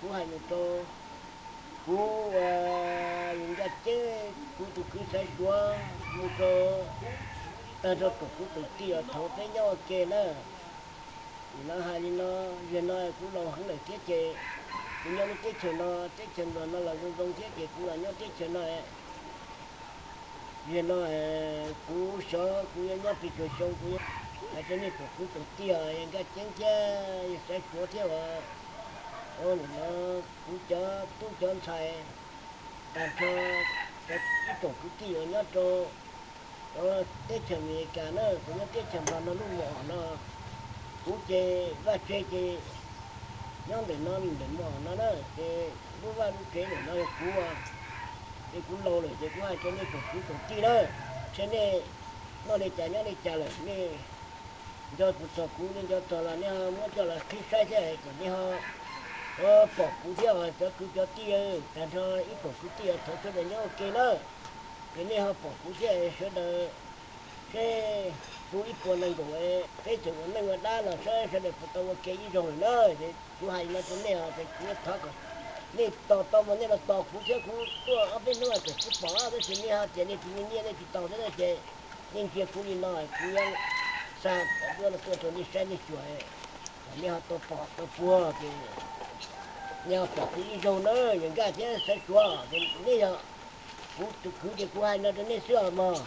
Kuv hais mus rau kuv, ua, Nkaj Ceeb, kuv tus kwv Xaiv Suav mus rau tag nrho tsoom kwv tsoom tij uas thaum peb nyob ua ke na. Nim no hais li no, zaum no kuv laus heev lawm thiab ces kuv nyob lub teb chaws no, teb chaws Nplog no los zoo zoo thiab ces kuv los nyob teb chaws no. Zaum no kuv xyov kuv yuav nyob pes tsawg xyoo, kuv hais rau nej tsoom kwv tsoom tij, Nkaj Ceeb thiab Xaiv Suav thiab uas, ua, nim no kuv cov tub cov ntxhais tag nrho, cov ib tsoom kwv tij uas nyob rau teb chaws Amelikas na, kuv nyob teb chaws Nplog no lub mos no, kuv ces vaj tse ces nyob ntawm no ntawm mos no na, ces lub vaj lub tsev ntawm no yog kuv, ces kuv laus lawm ces kuv hais rau nej tsoom kwv tsoom tij na, seb nej noj li cas nyob li cas lawm, nej nco txog kuv, nej nco txog los nej ho muab coj los qhib saib thiab kom nej ho pom kuv thiab os cov kwv cov tij, tag nrho ib tsoom kwv tij uas thaum sawv daws nyob ua ke na, ces nej ho pom kuv thiab sawv daws, seb kuv ib puas nees nkaum peb tseem ua neej ua dab los saib sawv daws puas tau ua ke ib zaug lawm na. Ces kuv hais li no rau nej os, ces kuv thov kom nej tos tau mas nej los tos kuv thiab, kuv tuaj ob peb hnub tseem sib pom, tab sis nej ho tias nej tsis muaj nyiaj nej tsis tau thiab na, ces nej ntsia kuv li no, kuv yuav xa duab no tuaj rau nej saib nej xyuas, kom nej ho tau pom tau puag, ces nej ho pom kuv ib zaug na, yawg Nkaj thiab Xaiv Suav, ces nej yog kuv tus kwv ces kuv hais no rau nej xwb os mog.